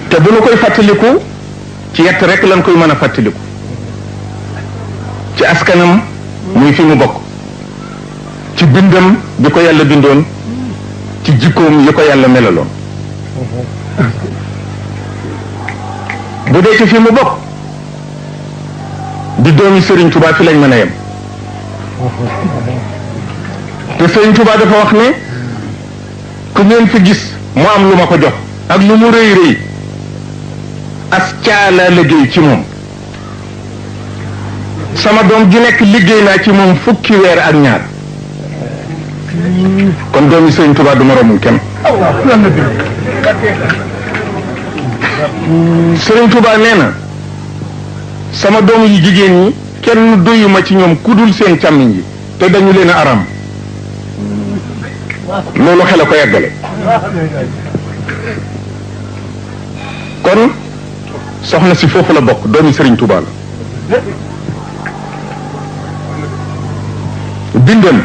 te bu nu koy fàttaliku ci yett rek lan koy mën a fàttaliku ci askanam muy fi mu bokk ci bindam bi ko yàlla bindoon ci jikkoom yi ko yàlla melaloon bu dee ci fi mu bokk di doomi Serigne Touba fi lañ mën a yem te Serigne Touba dafa wax ne ku ngeen fi gis mu am lu ma ko jox ak lu mu rëy rëy as caala liggéey ci moom sama doom ji nekk liggéey naa ci moom fukki weer ak ñaar kon doomi Serigne Touba du moroomul kenn Serigne Touba nee na sama doom yi jigéen ñi kenn doyuma ci ñoom ku dul seen càmmiñ yi te dañu leen a aram loolu xel a ko yeggale kon soxna si foofu la bokk doomi Serigne Touba la bindam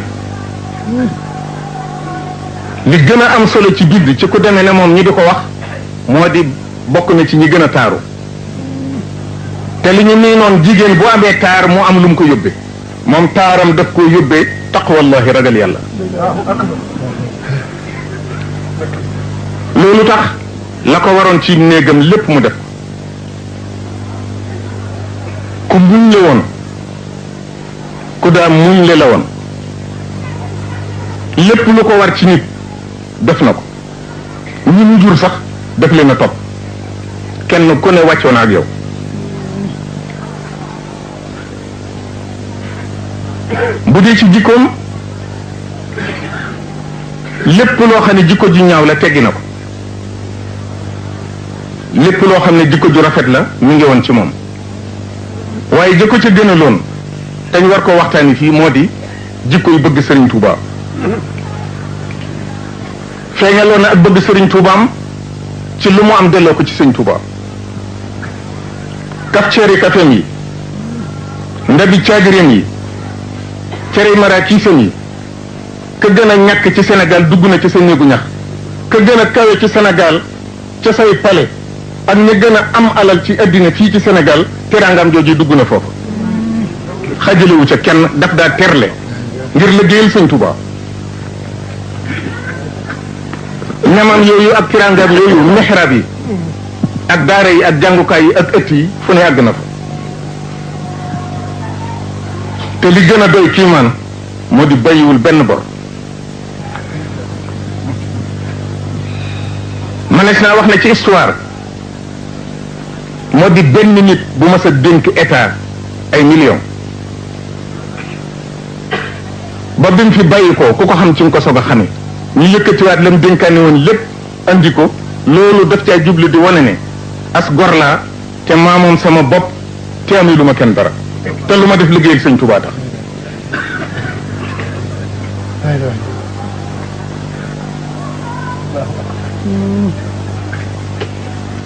li gën a am solo ci bind ci ku demee ne moom ñi di ko wax moo di bokk na ci ñi gën a taaru te li ñu nii noon jigéen bu amee taar mu am lu mu ko yóbbee moom taaram daf ko yóbbee taqwallahi ragal yàlla loolu tax la ko waroon ci néegam lépp mu def ku muñ la woon ku daa muñ le la woon lépp lu ko war ci nit def na ko ñi mu jur sax def leen a topp kenn ku ne wàccoon ak yow bu dee ci jikkoom lépp loo xam ne jikko ju ñaaw la teggi na ko lépp loo xam ne jikko ju rafet la mu ngi woon ci moom waaye jikko ca gën a loon te ñu war koo waxtaani fii moo di jikko yu bëgg Serigne Touba feeñaloon na ak bëgg Serigne Toubaam ci lu mu am delloo ko ci Serigne Touba kaf ceeri kafeem yi ndabi caagireem yi cere maraakiisam yi ka gën a ñàkk ci Sénégal dugg na ci sa néegu ñax ka gën a kawe ci Sénégal ca say palais ak ña gën a am alal ci àddina fii ci Sénégal teraangam jooju dugg na foofu xajalewu ca kenn daf daa terle ngir liggéeyal Sëñ Tuubaa ñamam yooyu ak teraangam yooyu mihraab yi ak daara yi ak jàngukaay yi ak ëtt yi fu ne àgg na fa te li gën a doy kiimaan moo di bàyyiwul benn bor manees naa wax ne ci histoire moo di benn nit bu mas a dénk état ay millions ba bi mu fi bàyyi ko ku ko xam ci nga ko soog a xame ñu yëkkatiwaat lam dénkaane woon lépp andi ko loolu daf caa jublu di wane ne as gor laa te maa moom sama bopp te ami lu ma kenn dara te lu ma def liggéeyal Sëñ Tuubaa tax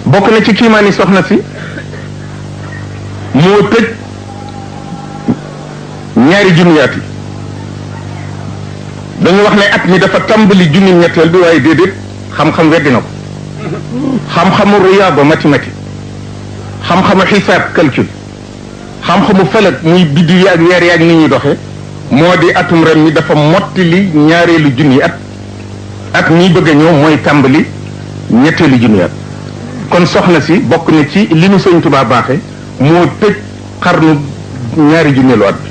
bokk na ci kiimaani soxna si moo tëj ñaari junniyaat yi dañu wax ne at mi dafa tàmbali junni ñetteel bi waaye déedéet xam-xam weddi na ko xam-xamu riyaada mathématique xam-xamu xisaab calcul xam-xamu falak muy biddi yi ak weer yi ak ni ñuy doxe moo di atum ren mi dafa mottali ñaareelu junni at ñiy bëgg a ñëw mooy tàmbali ñetteelu junni at kon soxna si bokk na ci li nu Sëñ Tuubaa baaxe moo tëj xarnu ñaari junneelu at bi